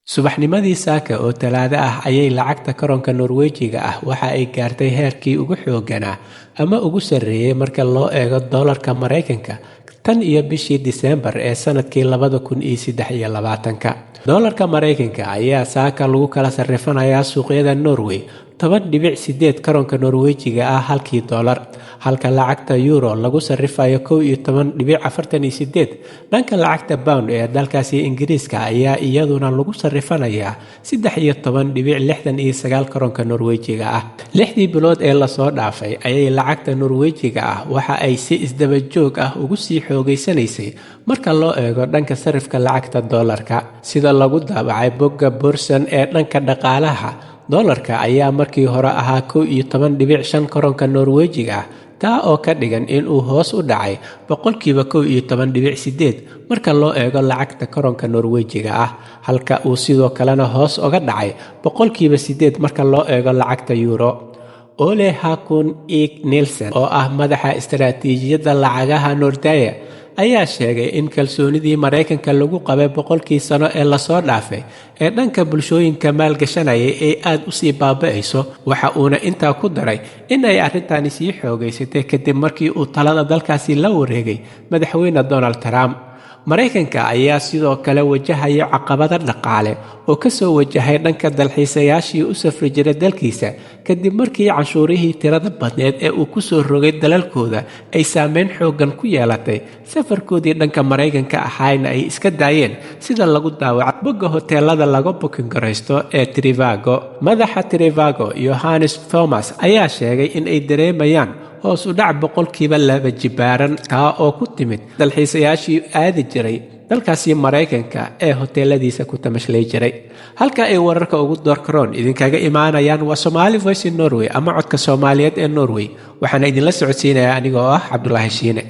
Subaxnimadii saaka oo Talaado ah ayay lacagta koronka Norwejiga ah waxa ay gaartay heerkii ugu xoogganaa ama ugu sarreeyay marka loo eego doolarka Maraykanka tan iyo bishii Diseembar ee sanadkii 2023-ka. Doolarka Maraykanka ayaa saaka lagu kala sarrifanayaa suuqyada Norway 10.8 koronka Norwejiga ah halkii doolar, halka lacagta euro lagu sarrifayo 11.48. Dhanka lacagta pound ee dalkaasi Ingiriiska ayaa iyaduna lagu sarrifanayaa 13.69 koronka Norwejiga ah. 6dii bilood ee lasoo dhaafay ayay lacagta Norwejiga ah waxa ay si isdaba joog ah ugu sii xoogeysanaysay marka loo eego dhanka sarrifka lacagta doolarka. Sida lagu daabacay bogga Børsen ee dhanka dhaqaalaha, doolarka ayaa markii hore ahaa 11.5 koronka Norwejiga ah, taa oo ka dhigan in uu hoos u dhacay 11.8% marka loo eego lacagta koronka Norwejiga ah, halka uu sidoo kalena hoos uga dhacay 8% marka loo eego lacagta euro. Ole Hakun Eek Nielsen oo ah madaxa istaraatiijiyadda lacagaha Nordea ayaa sheegay in kalsoonidii Maraykanka lagu qabay 100kii sano ee lasoo dhaafay ee dhanka bulshooyinka maalgashanaya ay aad u sii baaba'ayso. Waxa uuna intaa ku daray in ay arrintani sii xoogaysatay kadib markii uu talada dalkaasi la wareegay madaxweyne Donald Trump. Maraykanka ayaa sidoo kale wajahaya caqabado dhaqaale oo kasoo wajahay dhanka dalxiisayaashii u safri jiray dalkiisa, kadib markii canshuurihii tirada badneed ee uu kusoo rogay dalalkooda ay saameyn xooggan ku yeelatay safarkoodii dhanka Maraykanka ahaayna ay iska daayeen, sida lagu daawacay bogga hoteelada laga booking garaysto ee Trivago. Madaxa Trivago, Johannes Thomas, ayaa sheegay in ay dareemayaan hoos u dhac 2% jibaaran, taa oo ku timid dalxiisayaashii aadi jiray dalkaasi Maraykanka ee hoteeladiisa ku tamashlay jiray. Halka ay wararka ugu doorkaroon idinkaga imaanayaan waa Somali Voice in Norway ama Codka Soomaaliyeed ee Norway. Waxaana idinla socodsiinayaa anigoo ah Cabdulaahi Shiine.